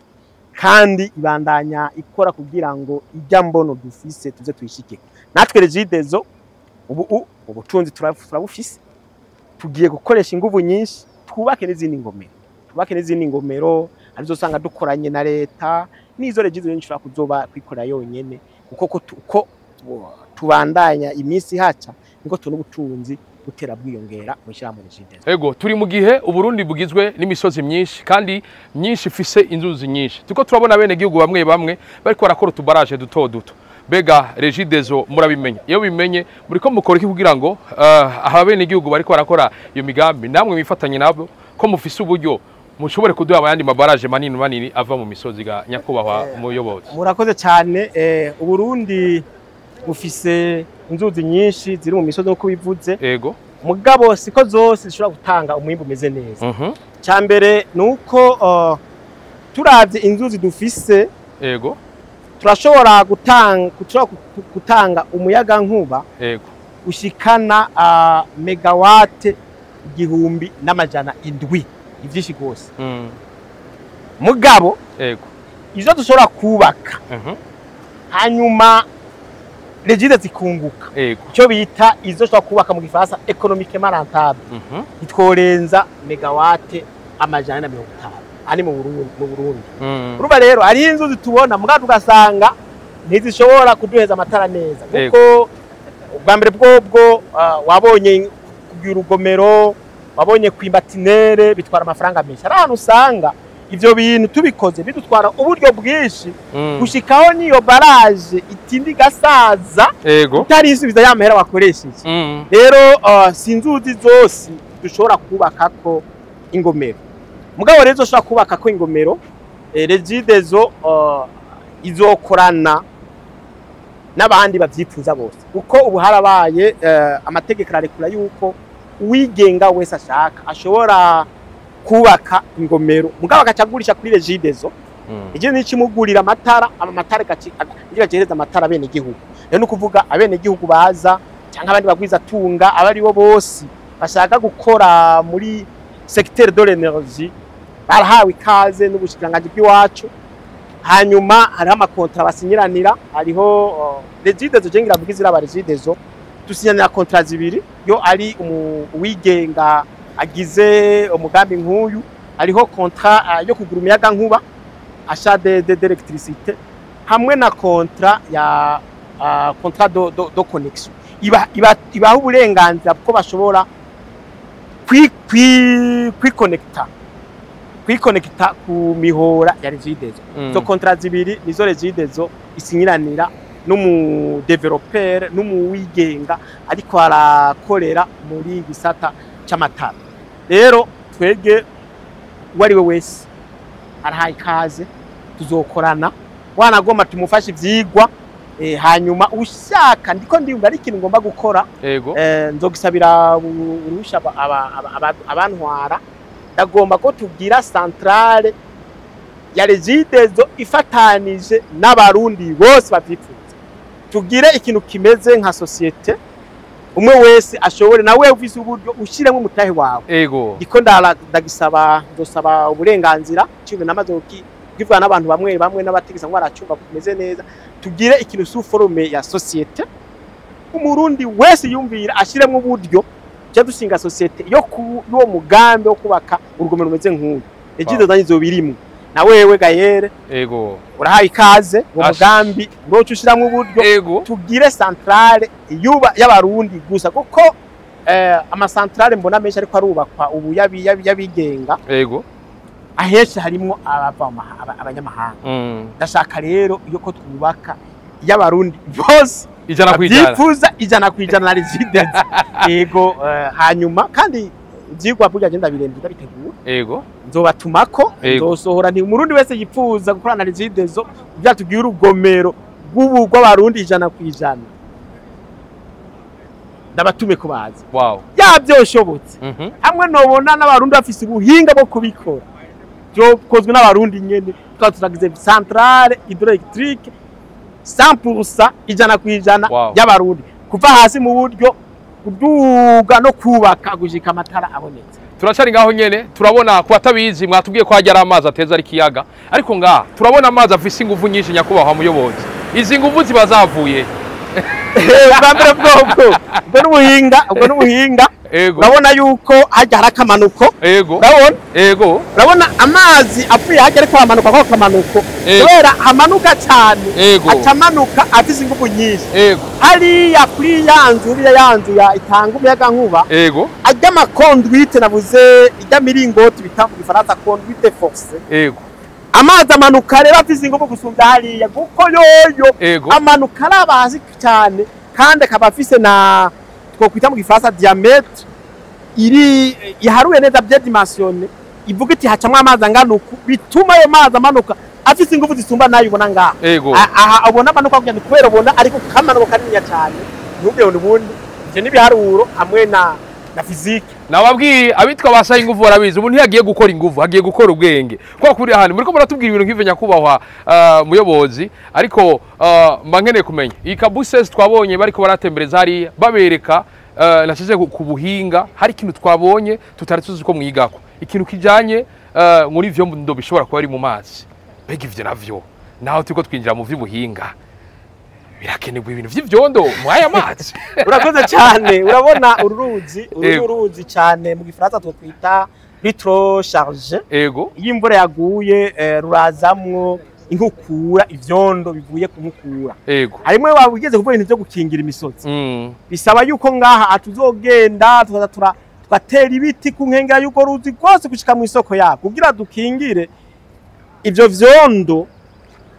[SPEAKER 2] Kandi ibandanya ikora kugira ngo ijya mbono dufise tuze tuyishike. Natwe Regideso ubu ubutunzi turabufise, tugiye gukoresha inguvu nyinshi twubake n'izindi ngomero, arizo usanga dukoranye na leta, n'izo Regideso nyinshi ushobora kuzoba kwikorera yonyene, kuko uko tubandanya iminsi haca niko tubona ubutunzi butera bwiyongera mu ishyirahamwe Regideso.
[SPEAKER 1] Ego, turi mu gihe Uburundi bugizwe n'imisozi myinshi kandi myinshi ifise inzuzi nyinshi. Tuko turabona bene gihugu bamwe bamwe bariko barakora utubaraje duto duto. Bega Regideso murabimenya? Iyo bimenye muriko mukora iki kugira ngo aha bene gihugu bariko barakora iyo migambi namwe mifatanye nabo, ko mufise uburyo mushobore kuduha ayandi mabaraje manini manini ava mu misozi ga nyakubahwa muyobozi?
[SPEAKER 2] Murakoze cyane. Uburundi bufise inzuzi nyinshi ziri mu misozi nkuko bivuze.
[SPEAKER 1] Ego.
[SPEAKER 2] Mugabo siko zose zishobora gutanga umwimbu umeze neza. Cyambere nuko turavye inzuzi dufise,
[SPEAKER 1] ego,
[SPEAKER 2] turashobora gutanga umuyaga nkuba,
[SPEAKER 1] ego,
[SPEAKER 2] ushikana megawate 1700, ivyinshi gose. Mugabo
[SPEAKER 1] ego,
[SPEAKER 2] izo dushobora kubaka hanyuma Regideso zikunguka, icyo bita izo ushobora kubaka mu gifaransa économiquement rentable, itworenza megawate 450 ari mu Burundi. Urumva rero hari inzu tubona mugabo tugasanga ntizishobora kuduheza amatara neza, kuko ubwa mbere bwobwo wabonye kugira urugomero, wabonye kwimbatinere bitwara amafaranga menshi. Hari ahantu usanga ivyo bintu tubikoze bidutwara uburyo bwinshi gushikaho niyo barrage itindi gasaza utarisubiza ya mahera wakoresheje. Rero sinzuzi zose dushobora kubakako ingomero. Mugabo rero ushobora kubakako ingomero, Regideso izokorana n'abandi bavyifuza bose, kuko ubu harabaye amategeko ararekura yuko uwigenga wese ashaka ashobora kubaka ingomero, mugabo agacagurisha kuri Regideso. Ije n'ikimugurira amatara, amatara gacihereza amatara bene gihugu. Rero no kuvuga abene gihugu baza cyangwa abandi bagwiza tunga abari bo bose bashaka gukora muri secteur de l'énergie barahawe ikaze n'ubushikiranganje bw'iwacu. Hanyuma hariho amakontra basinyiranira, hariho Regideso jengira bwizira aba Regideso dusinyanira kontra zibiri, yo ari uwigenga agize umugambi nk'uyu, hariho kontra yo kugura umuyaga nkuba achat d'électricité hamwe na kontra ya contrat de connexion ibaha uburenganzira bwo bashobora kwikonekta ku mihora ya Regideso. Izo kontra zibiri nizo Regideso isinyiranira n'umu developer n'umuwigenga ariko arakorera muri gisata c'amatara. Rero twege uwari we wese arahaye ikaze, tuzokorana, wanagomba tumufashe ivyigwa, hanyuma ushaka ndiko ndiyumva ari ikintu ngomba gukora, nzogisabira uruhusha abantwara. Ndagomba ko tugira centrale ya Regideso ifatanije n'abarundi bose bavyifuza, tugire ikintu kimeze nka societe, umwe wese ashobore nawe ufise uburyo ushiremo umutahe wawe.
[SPEAKER 1] Ego.
[SPEAKER 2] Ndiko ndagisaba ndosaba uburenganzira cyo namaze kivana n'abantu bamwe bamwe n'abategesa ngo aracumva kumeze neza, tugire ikintu sous forme ya societe, umurundi wese yumvira ashiremo uburyo cyo dushinga societe yo kuwo mugambi wo kubaka urugomero rumeze nk'uyu. Regideso zanyu zobirimo na wewe Gayere.
[SPEAKER 1] Ego.
[SPEAKER 2] Urahaye ikaze mu mugambi uroca ushiramwe uburyo.
[SPEAKER 1] Ego.
[SPEAKER 2] Tugire centrale yuba y'abarundi gusa, kuko ama centrale mbona menshi ariko arubakwa ubu yabigenga.
[SPEAKER 1] Ego.
[SPEAKER 2] Ahenshi harimo abanyamahanga. Ndashaka rero iyo ko twubaka y'abarundi bose
[SPEAKER 1] 100%.
[SPEAKER 2] Byifuza 100% na Regideso. Ego. Hanyuma kandi ivyigwa burya agenda birembe ndabitegura.
[SPEAKER 1] Ego.
[SPEAKER 2] Nzobatumako, nzosohora nti umurundi wese yipfuza gukorana na Regideso byatubwiye urugomero rw'ubu rw'abarundi 100%. Ndabatume kubaza.
[SPEAKER 1] Wow.
[SPEAKER 2] Yabyoshobotse. Hamwe nobona n'abarundi bafise ubuhinga bwo kubikora. Byo kozwe n'abarundi nyene, twaturagize centrale hydroélectrique 100% 100% y'abarundi. Kuva hasi mu buryo kuduga no kubaka gushika amatara abonetse.
[SPEAKER 1] Turacari ngaho nyene, turabona ku batabizi mwatubwiye ko hajya ari amazi ateza ari kiyaga, ariko ngaha turabona amazi afise inguvu nyinshi. Nyakubahwa muyobozi, izi nguvu ziba zavuye?
[SPEAKER 2] Ubwa mbere bwobwo ubwo n'ubuhinga. Urabona yuko hajya hari akamanuko. Urabona?
[SPEAKER 1] Ego.
[SPEAKER 2] Urabona amazi avuye hajya ariko aramanuka, ako kamanuko, kubera amanuka cyane, acamanuka afise ingufu nyinshi. Hariya kuri ya nzu, uriya ya nzu ya itanga umuyaga nkuba, ajya ama conduite navuze, ijya miringoti bita mu Gifaransa conduite forcée. Amazi amanuka rero afise ingufu gusumbya hariya, kuko yoyo amanuka araba hasi cyane, kandi akaba afise na twokwita mu Gifaransa diamètre iri iharuye neza, bien dimensionné, ivuga iti hacamwo amazi angana uku, bituma ayo mazi amanuka afise ingufu zisumba nayo ubona ngaha. Aha ubona amanuka kugira ni kubera ubona ariko kamanuka kaniniya cyane, ntubwire ngo ubundi ivyo n'ibiharuro hamwe na physique.
[SPEAKER 1] Nababwiye, abitwa basaha inguvu barabizi. Umuntu iyo agiye gukora inguvu, agiye gukora ubwenge kwa kuri ahantu muriko muratubwira ibintu nk'ivyo, nyakubahwa muyobozi. Ariko mba nkeneye kumenya iyi caboose twabonye bariko baratembereza hariya, babereka nasize ku buhinga. Hari ikintu twabonye tutari tuzi ko mwigako, ikintu kijanye muri ivyo ndo bishobora kuba ari mu mazi. Mbega ivyo navyo, naho turiko twinjira mu vy'ubuhinga, birakenerwa ibintu vy'ivyondo mwaya mazi?
[SPEAKER 2] Urakoze cyane. Urabona uru ruzi, uru ni uruzi cyane mu Gifaransa twokwita trop chargé. Iyo imvura yaguye, rurazamwo inkukura, ivyondo bivuye ku nkukura. Harimwo waba ugeze kuvuga ibintu byo gukingira imisozi. Bisaba yuko ngaha tuzogenda tukaza tugatera ibiti ku nkengera y'urwo ruzi rwose gushika mu isoko yabo, kugira dukingire ivyo vyondo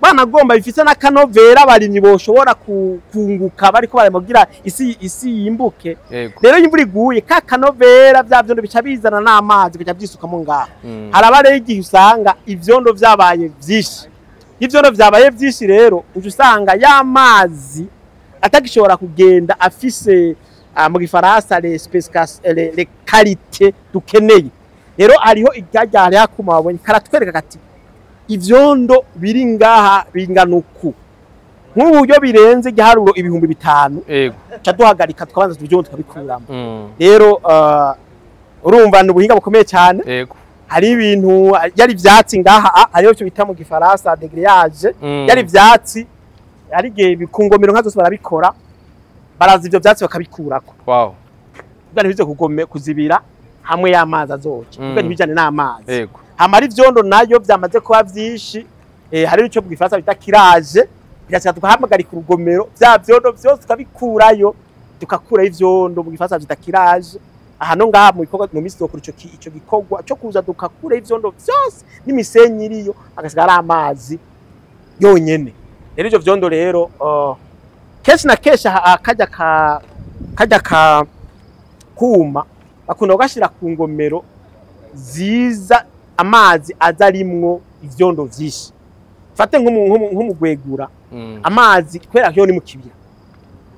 [SPEAKER 2] banagomba bifise n'akanovera abarimyi boshobora kunguka bariko baramugira isi yimbuke. Rero iyo imvura iguye, ka kanovera, vya vyondo bica bizana n'amazi, bica vyisukamo ngaha. Haraba rero igihe usanga ivyondo vyabaye vyinshi. Iyo ivyondo vyabaye vyinshi rero, uca usanga ya mazi atagishobora kugenda afise mu Gifaransa les spécifications, les qualités dukeneye. Rero hariho iryarya, hariho akuma wabonye karatwereka kati ivyondo biri ngaha bingana uku. Nk'ubu buryo birenze igiharuro 5000, ca duhagarika, tukabanza ivyondo tukabikuramo. Rero urumva ni ubuhinga bukomeye cyane. Hari ibintu yari ivyatsi ngaha, hariho icyo bita mu Gifaransa dégrillage. Yari ivyatsi, hari igihe ku ngomero nka zose barabikora, baraza ivyo vyatsi bakabikurako kugira ntibize kugome kuzibira hamwe y'amazi azoca, kugira ntibijane n'amazi. Hamara ivyondo nayo vyamaze kuba vyinshi, hari ico mu Gifaransa bita curage, birashika tukahamagarika urugomero, vya vyondo vyose tukabikurayo, tukakurayo ivyondo, mu Gifaransa vyita curage. Aha no ngaha mu bikorwa mu minsi tuzokora ico gikorwa co kuza dukakurayo ivyondo vyose n'imisenyi iriyo, hagasigara ari amazi yonyene. Rero ivyo vyondo rero, kenshi na kenshi kajya ka kuma bakunda kugashira ku ngomero ziza amazi aza arimwo ivyondo vyinshi. Fate nko mu Gwegura, amazi kubera ko ni mu kibira,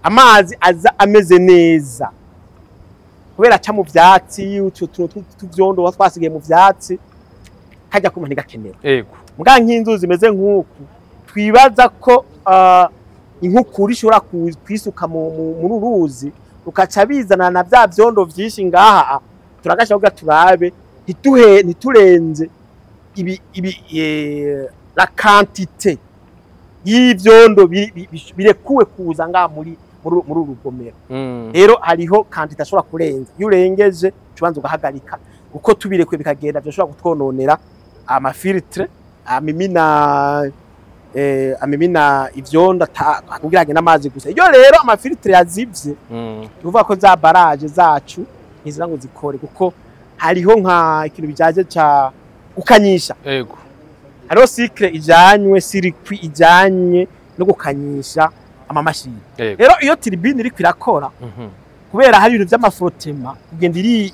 [SPEAKER 2] amazi aza ameze neza kubera aca mu vyatsi, utu tuntu tw'ivyondo tuba twasigaye mu vyatsi, kajya kuma ntigakenera. Mbwa nk'inzuzi zimeze nk'uku, twibaza ko inkukura ishobora kwisuka muri uru ruzi, rukaca bizana na vya vyondo vyinshi ngaha, turagasha kugira turabe ntituhe ntiturenze ibi la quantité y'ivyondo birekuwe kuza ngaha muri uru rugomero. Rero hariho quantité ashobora kurenza, iyo urengeje ubanza ugahagarika, kuko tubirekuye bikagenda byoshobora kutwononera ama filtre amimina ivyondo kugira ngo n'amazi gusa. Iyo rero ama filtre yazivye, tuvuga ko za barrage zacu ntizira ngo zikore, kuko hariho nka ikintu bijaje ca gukanyisha. Hariho cycle ijanywe, circuit ijanye no gukanyisha amamashini. Rero iyo turbine iriko irakora, kubera hari ibintu vy'ama frottement, kugenda iri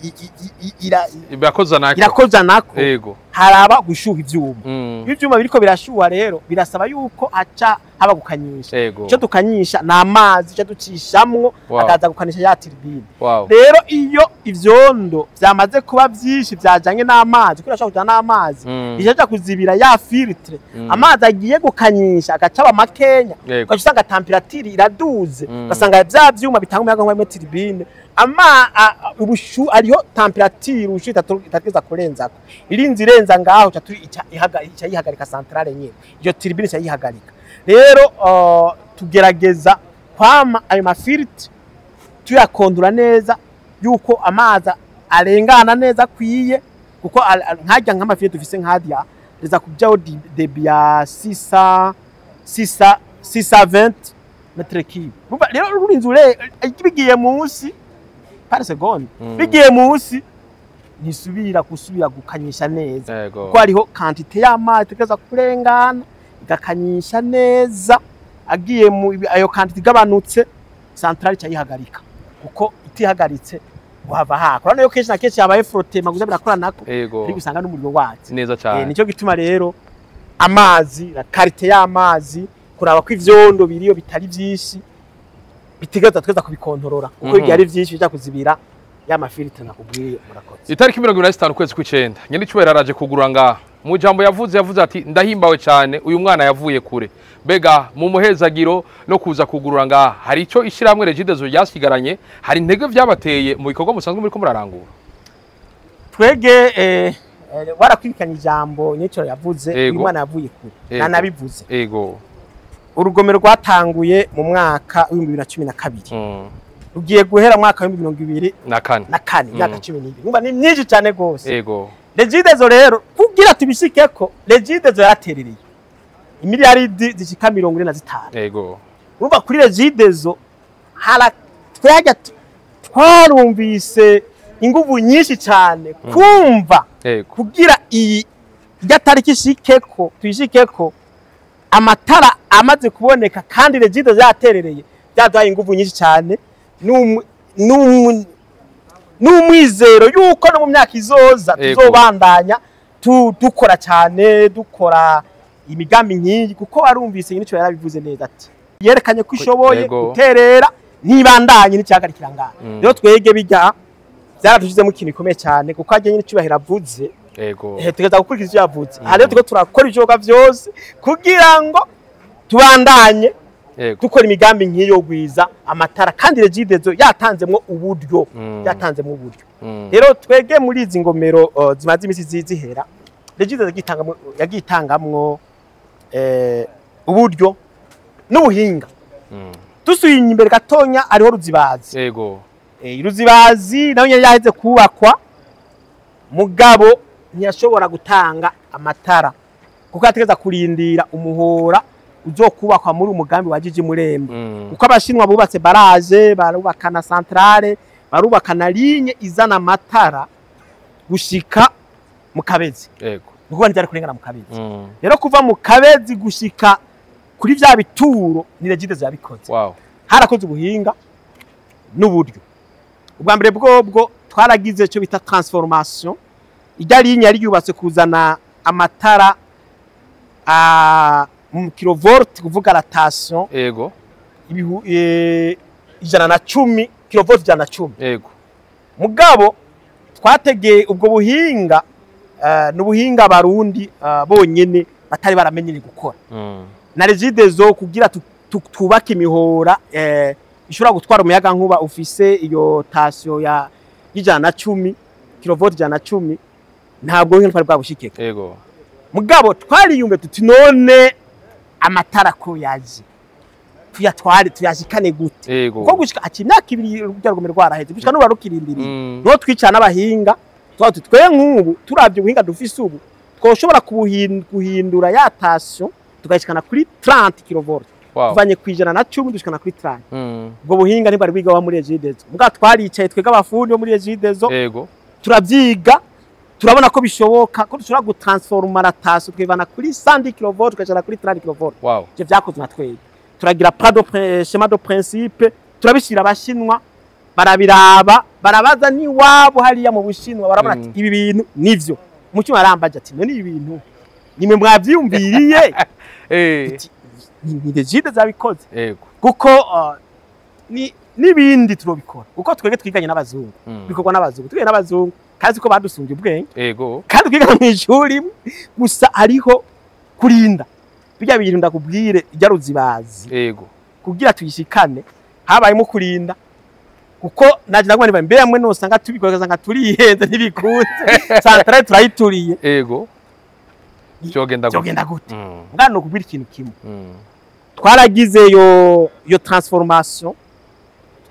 [SPEAKER 1] Birakoza nako.
[SPEAKER 2] Irakoza nako. Haraba gushuha ivyuma. Iyo ivyuma biriko birashuha rero, birasaba yuko haca haba gukanyisha. Ico dukanyisha ni amazi, ico ducishamwo akaza gukanisha ya turbine. Rero iyo ivyondo vyamaze kuba vyinshi vyajanye n'amazi, kubera ashobora kujana n'amazi, bijaja kuzibira ya filtre, amazi agiye gukanyisha agaca aba makenya, ugaca usanga température iraduze, ugasanga vya vyuma bitanga umuyaga nkuba muri turbine Ama ubushu ariho température ubushu itateza kurenzako, irinzi irenza ngaho ica yihagarika centrale nyene, iyo turbine ica yihagarika. Rero tugerageza kwama ayo ma filtres tuyakondura neza yuko amazi arengana neza akwiye, kuko nkajya nk'ama filtres dufise nk'adya riza kujaho débit ya 600 600 620 mètres cubes. Urumva rero rurinze ure bigiye munsi par seconde, bigiye munsi ntisubira gusubira gukanyisha neza, kuko hariho quantité y'amazi itegereza kurengana igakanyisha neza. Agiye mu ayo quantité igabanutse, centrale ica yihagarika, kuko itihagaritse wava haka. Urabona yo kenshi na kenshi habaye frottement gusa birakoranako, ariko usanga n'umuriro watse.
[SPEAKER 1] Neza cyane.
[SPEAKER 2] Nicyo gituma rero amazi, la qualité y'amazi, kuraba ko ivyondo biriyo bitari vyinshi, bitegereza tweza kubikontorora, kuko igihe ari vyinshi bija kuzibira ya ma filtres nakubwiye. Murakoze.
[SPEAKER 1] Itariki 25 ukwezi kw'icenda, nyene araje kugura ngaha. Mu jambo yavuze, yavuze ati: "Ndahimbawe cyane, uyu mwana yavuye kure." Mbega mu muhezagiro no kuza kugurura ngaha, hari ico ishyirahamwe Regideso ryasigaranye, hari intege vyabateye mu bikorwa musanzwe muriko murarangura?
[SPEAKER 2] Twege warakwirikanye ijambo nyecyo yavuze, uyu mwana yavuye kure. Nanabivuze. Urugomero rwatanguye mu mwaka w'2012, rugiye guhera mu mwaka w'ibihumbi mirongo ibiri
[SPEAKER 1] na kane.
[SPEAKER 2] Na kane, imyaka 12. Numva ni myinshi cyane rwose. Regideso rero, kugira tubishikeko, Regideso yaraterereye imiliyaridi zishika 45. Urumva kuri Regideso hara twajya twarumvise inguvu nyinshi cyane kumva kugira iyi irya tariki ishikeko, tuyishikeko amatara amaze kuboneka, kandi Regideso yaterereye, byaduhaye inguvu nyinshi cyane n'umwizero yuko no mu myaka izoza tuzobandanya dukora cyane, dukora imigambi nk'iyi, kuko warumvise nyine icyo yarabivuze neza ati yerekanye ko ishoboye guterera ntibandanye n'icyahagarikira ngaha. Rero twege bijya byaratushizemo ikintu gikomeye cyane, kuko ajya nyine icyubahiro avuze, tugeza gukurikiza ivyo yavuze. Aha rero turiko turakora ibishoboka vyose kugira ngo tubandanye dukora imigambi nk'iyo gwiza amatara, kandi Regideso yatanzemwo uburyo, yatanzemwo uburyo. Rero twege muri izi ngomero zimaze imisi zihera, Regideso yagiye itangamwo uburyo n'ubuhinga. Dusubiye imbere gatonya, ariho Ruzibazi. Ruzibazi nayo nyene yaheze kubakwa, mugabo ntiyashobora gutanga amatara kuko yategeza kurindira umuhora uzokubakwa muri umugambi wa Jiji Murembe, kuko abashinwa bubatse barrage, barubaka na centrale, barubaka na ligne izana amatara gushika mu Kabezi, nukuvuga ntibyari kurengana mu Kabezi. Rero kuva mu Kabezi gushika kuri vya bituro ni Regideso yabikoze. Harakoze ubuhinga n'uburyo. Ubwa mbere bwobwo twaragize icyo bita transformation ijya ligne yari yubatse kuzana amatara a mu kilovolt, kuvuga la tension 110 kilovolt, 110. Mugabo twategeye ubwo buhinga, n'ubuhinga abarundi bonyene batari baramenyere gukora na Regideso, kugira twubake imihora ishobora gutwara umuyaga nkuba ufise iyo tension ya 110 kilovolt, 110, ntabwo buhinga twari bwabushikeka. Mugabo twariyumve tuti: "None amatara ko yaje, tuyatware tuyashikane gute?" Kuko gushika ati imyaka 2 urujya rugomero rwaraheze, gushika n'ubu rukirindiriye. Niho twicara n'abahinga tuba tuti: "Twe nk'ubu turavye ubuhinga dufise ubu, twoshobora guhindura ya tension tukayishikana kuri 30 kilovolt." Tuvanye ku 110 dushikana kuri 30. Ubwo buhinga ntibwari bwigawa muri Regideso, mugabo twaricaye twebwe abafundi bo muri Regideso, turavyiga, turabona ko bishoboka ko dushobora gutransforma la tension, tukivana kuri 110 kilovolt tukashira kuri 30 kilovolt. Ivyo vyakozwe na twebwe, turagira plan de schéma de principe, turabishira abashinwa, barabiraba, barabaza n'iwabo hariya mu Bushinwa, barabona ati: "Ibi bintu nivyo." Umutima arambaje ati: "None ibi bintu nimwe mwavyiyumviriye?" Tuti: "Ni Regideso zabikoze." Kuko ni n'ibindi turobikora, kuko twebwe twiganye n'abazungu, bikorwa n'abazungu, twiganye n'abazungu kandi ko badusumbye ubwenge, kandi twigana mu ishuri imwe. Gusa hariho kurinda bijya bintu ndakubwire ijya Ruzibazi, kugira tuyishikane habayemo kurinda Kuko naje ndagwa niba mbere amwe nosanga tubikora ngasanga turihenze ntibikunze, centrale turayituriye.
[SPEAKER 1] Vyogenda gute?
[SPEAKER 2] Byogenda gute? Ngano kubwira ikintu kimwe, twaragize yo transformation,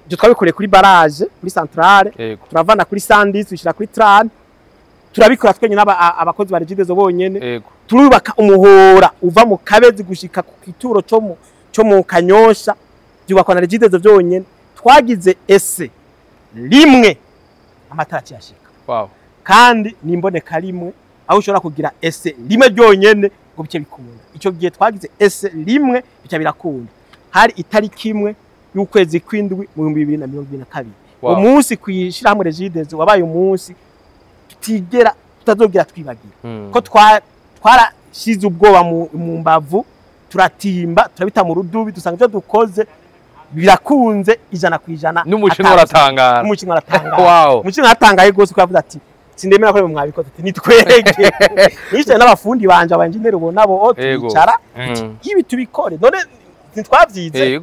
[SPEAKER 2] ibyo twabikoreye kuri barrage, kuri centrale, turavana kuri 110 dushyira kuri 30, turabikora twenyine, abakozi ba Regideso bonyene. Turubaka umuhora uva mu Kabezi gushika ku kituro cyo mu Kanyosha, byubakwa na Regideso byonyene. Twagize essai rimwe, amatara akiyashika. Kandi nimboneka rimwe aho ushobora kugira essai rimwe ryonyene ngo bice bikunda. Icyo gihe twagize essai rimwe, bica birakunda. Hari itariki 1 y'ukwezi kw'indwi mu 2022. Umunsi kwishirahamwe Regideso wabaye umunsi tutigera, tutazogera twibagira, ko twarashize ubwoba mu mbavu, turatimba, turabita mu rudubi, dusanga ibyo dukoze birakunze 100%.
[SPEAKER 1] N'umushinwa aratangara.
[SPEAKER 2] N'umushinwa aratangara. Umushinwa aratangaye rwose, ko yavuze ati: "Sindemera ko mwabikoze." Ati: "Nitwege nicaye n'abafundi banje, abanjeneri ubona bo, twicara, ibi tubikore none ntitwavyize?"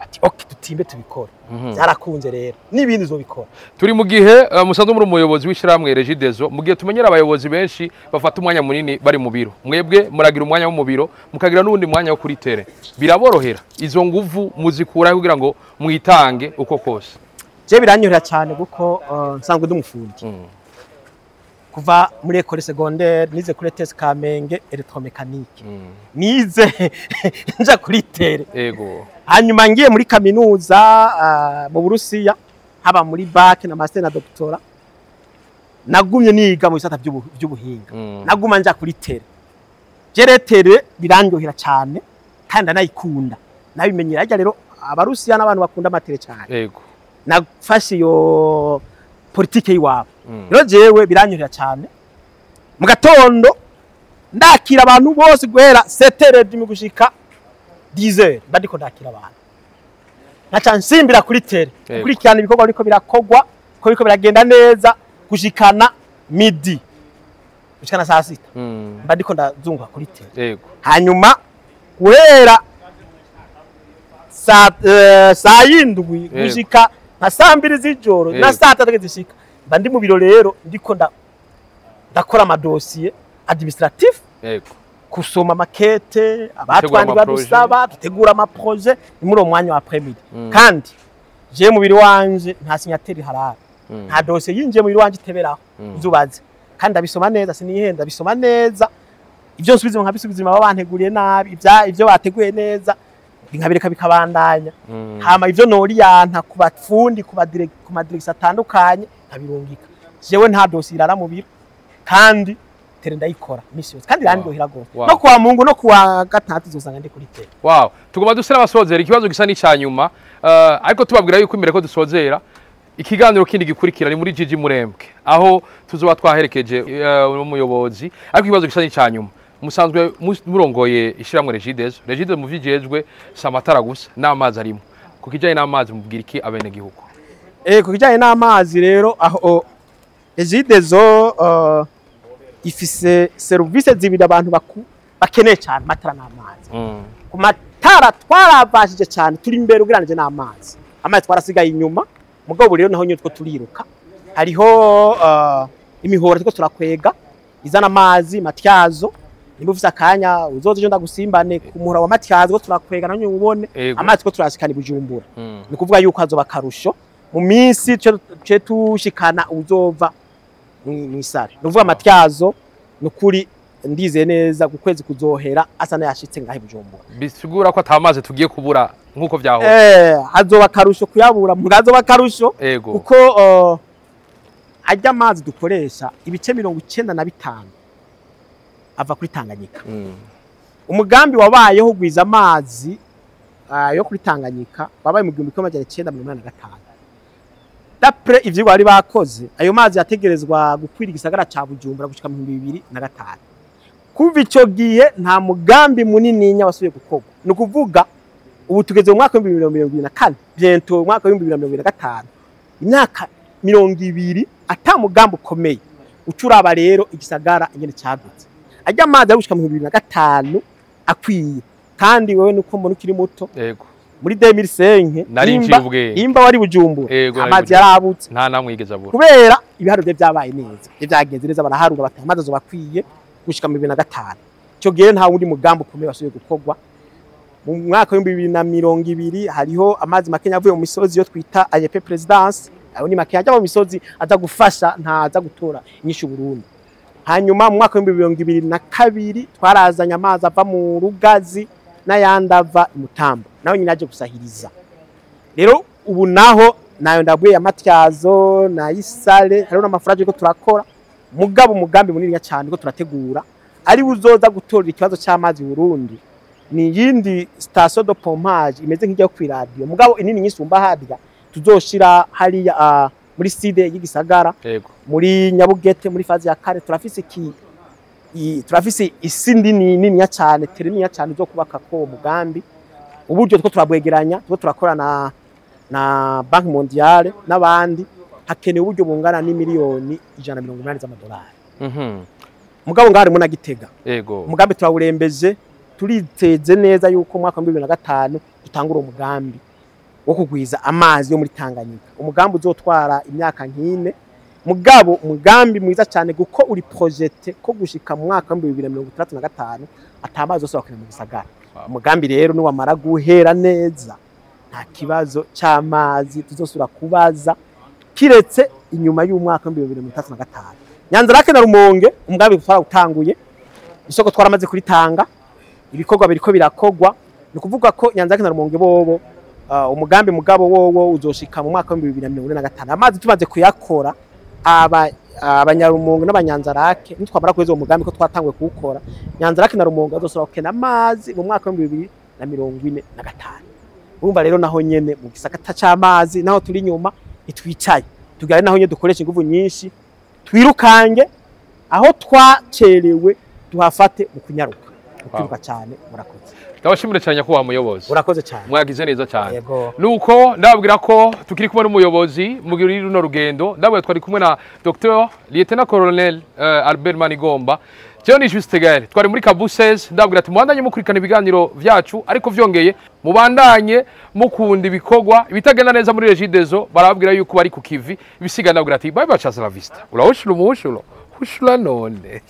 [SPEAKER 2] Ati: "Okay, dutimbe tubikore." Byarakunze rero, n'ibindi uzobikora.
[SPEAKER 1] Turi mu gihe musanzwe muri umuyobozi w'ishyirahamwe Regideso, mu gihe tumenyera abayobozi benshi bafata umwanya munini bari mu biro. Mwebwe muragira umwanya wo mu biro, mukagira n'uwundi mwanya wo kuri terrain. Biraborohera? Izo nguvu muzikura kugira ngo mwitange uko kose?
[SPEAKER 2] Je biranyorohera cyane kuko nsanzwe ndi umufundi. Kuva muri école secondaire nize kuri ETS Kamenge électromécanique, nize nja kuri terrain. Hanyuma ngiye muri kaminuza mu Burusiya, haba muri bac na master na doctorat, nagumye niga mu bisata by'ubuhinga. Naguma nja kuri terrain. Jere terrain birandyohera cyane kandi ndanayikunda, nabimenyera harya. Rero Abarusiya n'abantu bakunda ama terrain cyane. Nafashe iyo politike y'iwabo. Rero jewe biranyorohera cyane, mu gatondo ndakira abantu bose guhera 7h30 gushika 10h, mba ndiko ndakira abantu, nkaca nsimbira kuri terrain gukurikirana ibikorwa biriko birakogwa, ko biriko biragenda neza, gushikana midi, gushikana saa sita, mba ndiko ndazunguka kuri terrain. Hanyuma guhera saa yindwi gushika nka saa mbiri z'ijoro na saa tatu zishika, mba ndi mu biro. Rero ndiko ndakora amadosiye administratif, kusoma makete abatwandi
[SPEAKER 1] ama projet.
[SPEAKER 2] Badusaba dutegura ama projet, ni muri uwo mwanya wa après-midi. Kandi je mu biro wanje nta signature harara, nta dosiye yinjiye mu biro wanje iteberaho. Uzubaze, kandi ndabisoma neza, sinihenda, ndabisoma neza. Ibyo nsubiza nkabisubiza inyuma, baba banteguriye nabi, ibyo bateguye neza nkabireka bikabandanya. Hama ivyo noriyanta ku bafundi, ku ma direction atandukanye, nkabirungika. Jewe nta dosiye irara mu biro, kandi terrain ndayikora misi yose, kandi irandyohera gose. No kuwa Mungu no kuwa gatandatu uzosanga ndi kuri terrain.
[SPEAKER 1] Wow, tugomba dusira abasozera ikibazo gisa n'icya nyuma, ariko tubabwira yuko imbere ko dusozera, ikiganiro kindi gikurikira ni muri Gigi Murembwe, aho tuzoba twaherekeje umuyobozi. Ariko ikibazo gisa n'icya nyuma, musanzwe murongoye ishyirahamwe Regideso. Regideso mu vyijejwe si amatara gusa, n'amazi arimo. Ku kijanye n'amazi mubwira iki abenegihugu?
[SPEAKER 2] Ku kijyanye n'amazi rero, aho Regideso ifise serivisi zibiri abantu bakeneye cyane: amatara n'amazi. Ku matara twaravashije cyane, turi imbere ugereranije n'amazi. Amazi twarasigaye inyuma, mugabo rero naho nyine two turiruka. Hariho imihora turiko turakwega izana amazi Matyazo. Nimba ufise akanya uzoze ejo ndagusimbane ku muhora wa Matyazo ko turakwega, naho nyine ubone. Amazi ko turashikana i Bujumbura, ni ukuvuga yuko hazoba akarusho mu minsi ce tushikana uzova mw'isare, ni ukuvuga Matyazo. Ni ukuri ndizeye neza ku kwezi kuzohera asa n'ayashitse ngaho i Bujumbura.
[SPEAKER 1] Bisigura ko ata mazi tugiye kubura nk'uko vyahora?
[SPEAKER 2] Hazoba akarusho kuyabura, hazoba akarusho kuko arya amazi dukoresha, ibice 95 ava kuri Tanganyika. Umugambi wabayeho gwiza amazi yo kuri Tanganyika wabaye mu 1985. D'après ivyigwa bari bakoze, ayo mazi yategerezwa gukwira igisagara ca Bujumbura gushika mu 2005. Kuva ico gihe nta mugambi munininya wasubiye gukorwa. Ni ukuvuga ubu tugeze mu mwaka wa 2024, bientôt mu mwaka wa 2025, imyaka 20 ata mugambi ukomeye. Ucuraba rero igisagara ingene cagutse, arya amazi ari gushika mu 2005 akwiye. Kandi wewe nuko mbona ukiri muto, Muri 2005
[SPEAKER 1] Nari nciye ubwenge.
[SPEAKER 2] Imba wari Bujumbura,
[SPEAKER 1] Ego, nari
[SPEAKER 2] amazi
[SPEAKER 1] Bujumbura.
[SPEAKER 2] yarabutse
[SPEAKER 1] Nta namwe yigeze abura.
[SPEAKER 2] Kubera ibiharuro bye byabaye neza, bye byagenze neza, baraharura bati amazi azoba akwiye gushika mu 2005. Ico gihe nta wundi mugambi ukomeye wasubiye gukorwa. Mu mwaka w'2020 hariho amazi makenya avuye mu misozi yo twita AEP Presidence, ayo ni makenya ajya mu misozi aza gufasha, ntaza gutora inyishu Burundi. Hanyuma mu mwaka w'2022 twarazanye amazi ava mu Rugazi n'ayandi ava i Mutambo, nawe nyine aje gusahiriza. Rero ubu naho nayo ndabwiye ya Matyazo na Isare, hariho n'amafaranga ariko turakora, mugabo umugambi munini cyane ko turategura ari uzoza gutorera ikibazo cy'amazi Burundi ni yindi station de pompage imeze nk'ijya ku radio, mugabo inini nyisumba harya tuzoshira hariya muri side y'igisagara, muri Nyabugete, muri phase ya kane. Turafise iki turafise isi nini nini cyane, terrain nini cyane zo kubaka ko mugambi. Uburyo two turabwegeranya, two turakora na Banque Mondiale n'abandi, hakenewe uburyo bungana n'imiliyoni 180 z'amadolari. Mugabo ngaho harimo na Gitega. Umugambi turawurembeje, turiteze neza yuko mu mwaka wa 2005 dutangura umugambi wo kugwiza amazi yo muri Tanganyika, umugambi uzotwara imyaka nk'ine, mugabo umugambi mwiza cyane kuko uri projeté ko gushika mu mwaka wa 2065 atamazi yose bakeneye mu gisagara. Umugambi rero niwamara guhera neza, nta kibazo c'amazi tuzosubira kubaza kiretse inyuma y'umwaka wa 2035. Nyanza-Lac na Rumonge umugambi twarawutanguye, isoko twaramaze kuritanga, ibikorwa biriko birakogwa. Ni ukuvuga ko Nyanza-Lac na Rumonge bobo umugambi mugabo wowo uzoshika mu mwaka wa 2045. Amazi tumaze kuyakora, aba abanyarumonge n'abanyanzarake nitwamara kuheza uwo mugambi ko twatanguye kuwukora, Nyanza-Lac na Rumonge bazosubira gukena amazi mu mwaka wa 2045. Urumva rero naho nyene mu gisagata c'amazi naho turi inyuma, ntitwicaye, tugare naho nyene dukoresha inguvu nyinshi, twirukange aho twacerewe tuhafate mu kunyaruka, mu kwiruka cyane. Murakoze.
[SPEAKER 1] Ndabashimire cyane, nyakubahwa muyobozi.
[SPEAKER 2] Urakoze cyane.
[SPEAKER 1] Mwagize neza cyane.
[SPEAKER 2] Yego.
[SPEAKER 1] Nuko ndababwira ko tukiri kumwe n'umuyobozi muri runo rugendo. Ndababwira twari kumwe na Dr Lieutenant Colonel Albert Manigomba. Jewe ni Juste Gaël, twari muri Kabusez. Ndababwira ati mubandanye mukurikirana ibiganiro vyacu, ariko vyongeye mubandanye mukunda ibikorwa. Ibitagenda neza muri Regideso barababwira yuko bari ku kivi ibisiga. Ndababwira ati bye bye, hasta la vista, urahushura umuhushuro hushura none.